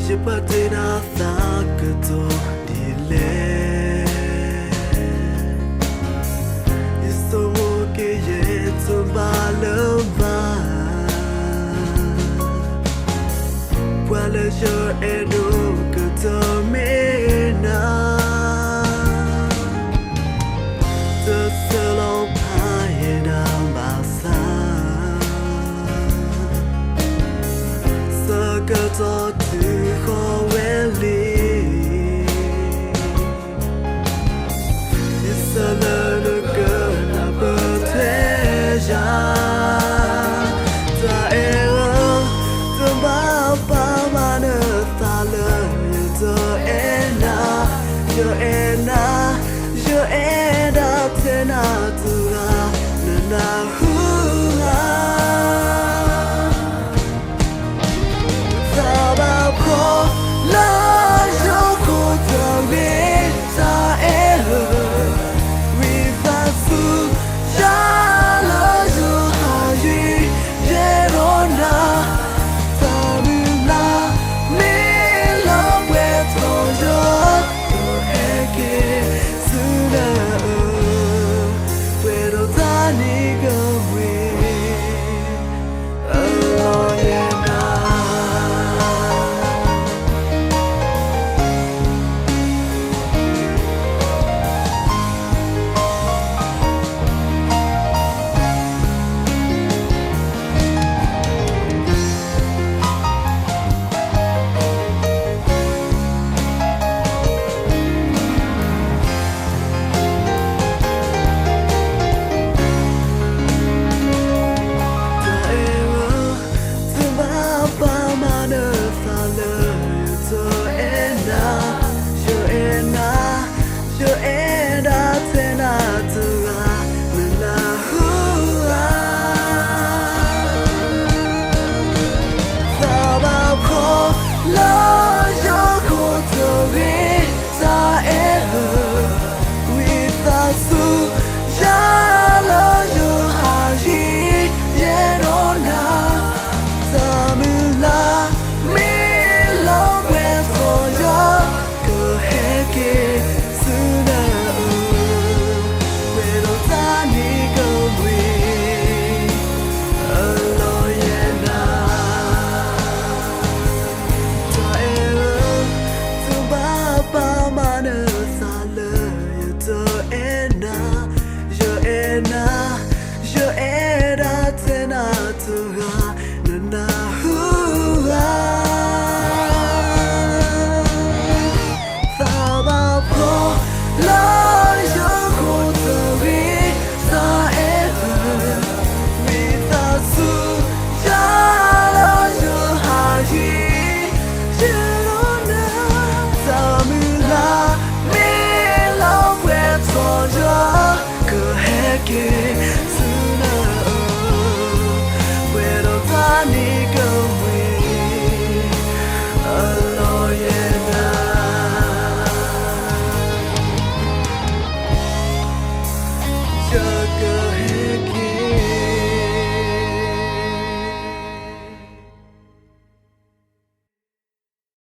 ယပာ်တ့ၢ်နၤသးကတီၢ်ဒ်လဲၣ်, ယဆိကမိၣ်က့ၤယတဘၣ်လၢၤဘၣ်, ပှၤလၢယအဲၣ်ဒိးကတၢၢ်မ့ၢ်နၤ, တဆၢလီၤဖးယဲနၤဘၣ်ဆၣ်, ဆၢကတီၢ်